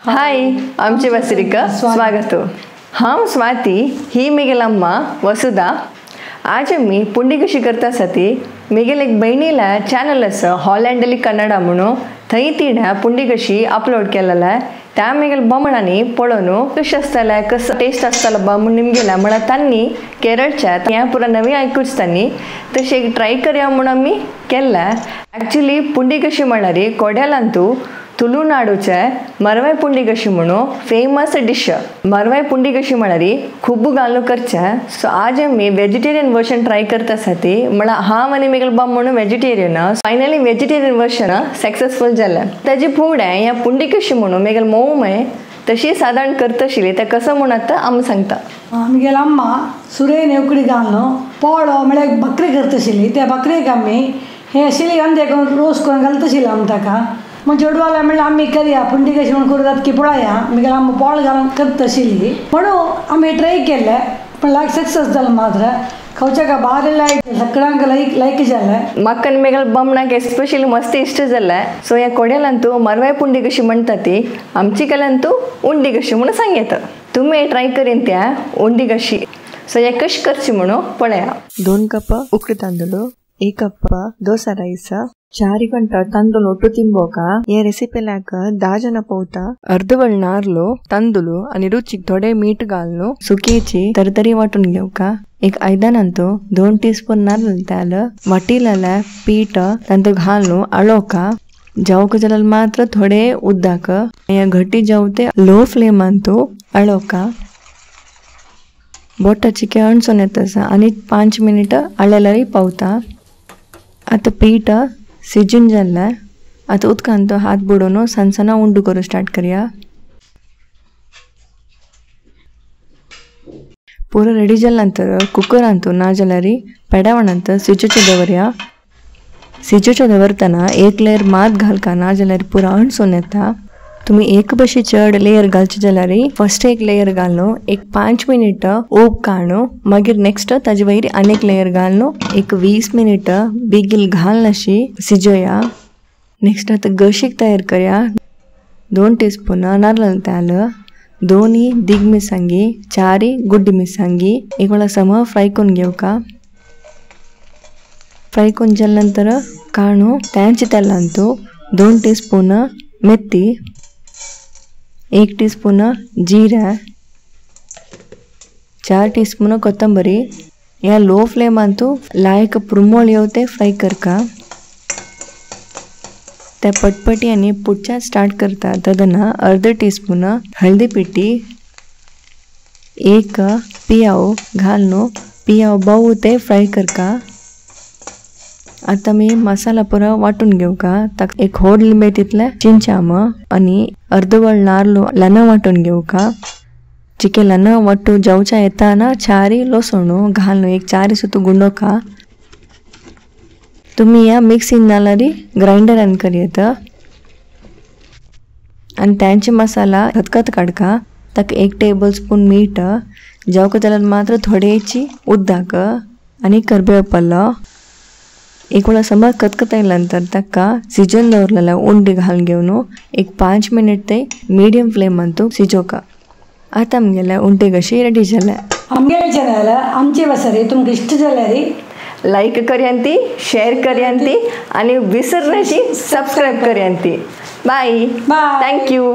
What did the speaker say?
हाय, आमचे वसरीक स्वागत। हांव स्वाती, ही मेगेल अम्मा वसुधा। आज आमी पुंडी कशी करता आसा ती मेगेल एक भयणीला चॅनल आसा हॉलँडली कन्नडा म्हणून, थंय तिणें पुंडी कशी अपलोड केलेला। त्या मेगेल बामणांनी पळोवन कशें आसतलें, कसो टेस्ट आसतलो बा म्हूण निमगेला म्हळ्यार तांणी केरळच्या हें पुरा नवी आयकूच तांणी तशें एक ट्राय करया म्हूण आमी केल्लें। एक्चुली पुंडी कशी म्हळ्यार कोड्यालांतू तुलुनाडूचे मरवाय पुंडी कशी म्हणून फेमस डिश। मरवाय पुंडी कशी म्हळ्यार खूब घालून करचें। सो आज आमी वेजिटेरियन वर्जन ट्राय करता आसा ती म्हळ्यार हांव आनी मेगेल बाब म्हणून vegetarian. Finally vegetarian version successful जालें। ताजे फुडें ह्या पुंडी कशी म्हणून मेगेल मोव तशी सादारण करता आशिल्ली, तें कसो म्हूण आतां आमी सांगता। आमगेल अम्मा सुरेन उकडी घालून पोळो म्हळ्यार बकरी करता आशिल्ली। त्या बकरेक आमी हें आशिल्ली अंदे रोस करून घालता आशिल्ली आमी ताका। मग चेडवाला म्हणल्यार आमी करया पुंडी कशी म्हूण करूं की पळया आमगेले आमी पोळ घालून करता आशिल्ली म्हणून आमी ट्राय केलें, पण लायक सक्सेस जालें मात्र खावच्याक बारी लायक सगळ्यांक लायक लायक जालें। म्हाका आनी मेगेल बामणाक एस्पेशली मस्त इश्ट जालें। सो ह्या कोड्यालांतू मरवाय पुंडी कशी म्हणटा ती आमची कलांतू उंडी कशी म्हणून सांगता। तुमी ट्राय करीन त्या उंडी कशी। सो हें कशें करची म्हणून पळया। 2 कप उकडे तांदूळ, 1 कप दोसा राईस, 4 ಗಂಟೆ ತಂದುಲು ಒಟ್ಟು ತಿಂಬೋಕ। ಈ ರೆಸಿಪಿ ಲಾಕ 10 ಜನ ಪೌತ। अर्धवळ नारलो तांदूळ आणि रुचीक थोडे मीठ घालून सुकेची तरतरी वाटून घेवका। एक आयदनांतू 2 टीस्पून नारल तेल, वाटिलेले पीठ तांतू घालून आळोवका। जावक जाल्यार मात्र थोडे उदक, हे घट्टी जावते लो फ्लेमांतू आळोवका। बोटा चिके अणसून येता आसा आनी 5 मिनिट आळल्यारय पावता। आतां पीठ सिजून जाल्लें। आतां उदकांत तो हात बुडोवन सनसना उंडू करूं स्टार्ट करया। पुरो रेडी जाल्या नंतर कुकरांत ना जाल्यार पेडावणांत सिजोचें दवरया। सिजोचें दवरतना एक लेयर मात घालका, ना जाल्यार पुरो अणसून येता। तुमी एक बशी चड लेयर घालचे जाल्यार फर्स्ट एक लेयर घालून एक 5 मिनिट ऊब काडून मागीर नेक्स्ट ताजे वयर आनीक लेयर घालून एक 20 मिनिट बेगीन घालनाशी सिजोया। नेक्स्ट आतां गशीक तयार करया। 2 टीस्पून नारल तेल, 2 दिग मिरसांगी, 4 गुड्डी मिरसांगी एक वेळा सम फ्राय करून घेवका। फ्राय करून जाल्या नंतर काडून तेंच तेलांतू 2 टीस्पून मेथी, 1 टीस्पून जीरा, 4 टीस्पून कोथंबरी। या लो फ्लेमांतू लायक पुरमोळ येवते फ्राय करका। त्या पटपटी आनी पुडच्या स्टार्ट करता तेन्ना अर्द टीस्पून हळदी पिठी, 1 पियाव घालून पियाव बहु ते फ्राय करका। आतां आमी मसाला पुरो वांटून घेवका। ताका एक होड लिंबे तितले चिंचाम आनी अर्दवळ नारलो ल्हान वांटून घेवका। चिके ल्हान वांटू जावच्या येताना 4 लसण घालून एक 4 सुद्दां गुंडोवका। तुमी ह्या मिक्सीन नाल्यार ग्रायंडरान करयेता आनी तांचे मसाला खतखत काडका। ताका 1 टेबल स्पून मीठ, जावका जाल्यार मात्र थोडेची उदक आनी करबेव पल्लो। एक वेळा समज खतखतायल्या नंतर ताका सिजन दवरलेल्या उंडी घालून घेवन एक 5 मिनिट ते मिडियम फ्लेमांतू सिजोवका। आतां आमगेले उंडे कशी रेडी जाले। आमगेले चॅनल आमचे वसरी तुमकां इश्ट जाल्यार लायक करयांती, शेअर करयांती आनी विसरनाशी subscribe करयांती। Bye bye, thank you.